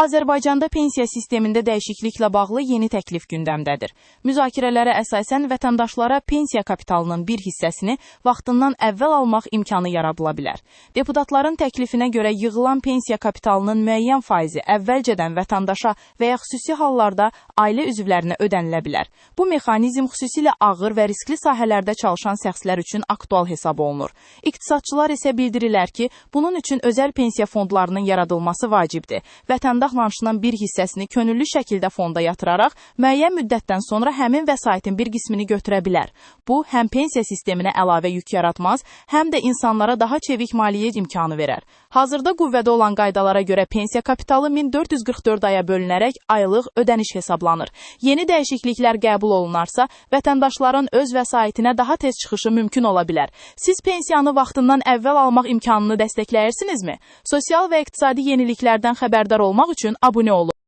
Azərbaycanda pensiya sistemində dəyişikliklə bağlı yeni təklif gündəmdədir. Müzakirələrə əsasən vətəndaşlara pensiya kapitalının bir hissəsini vaxtından əvvəl almaq imkanı yaradıla bilər. Deputatların təklifinə görə yığılan pensiya kapitalının müəyyən faizi əvvəlcədən vətəndaşa və ya xüsusi hallarda ailə üzvlərinə ödənilə bilər. Bu mexanizm xüsusilə ağır və riskli sahələrdə çalışan şəxslər üçün aktual hesab olunur. İqtisadçılar isə bildirirlər ki, bunun üçün özəl pensiya fondlarının yaradılması vacibdir. Vətəndaş maaşının bir hissəsini könüllü şəkildə fonda yatıraraq müəyyən müddətdən sonra həmin vəsaitin bir qismini götürə bilər. Bu, həm pensiya sisteminə əlavə yük yaratmaz, həm də insanlara daha çevik maliyyə imkanı verər. Hazırda qüvvədə olan qaydalara görə pensiya kapitalı 1444 aya bölünərək aylıq ödəniş hesablanır. Yeni dəyişikliklər qəbul olunarsa, vətəndaşların öz vəsaitinə daha tez çıxışı mümkün ola bilər. Siz pensiyanı vaxtından əvvəl almaq imkanını dəstəkləyirsinizmi? Sosial və iqtisadi yeniliklərdən xəbərdar olmaq üçün abunə olun.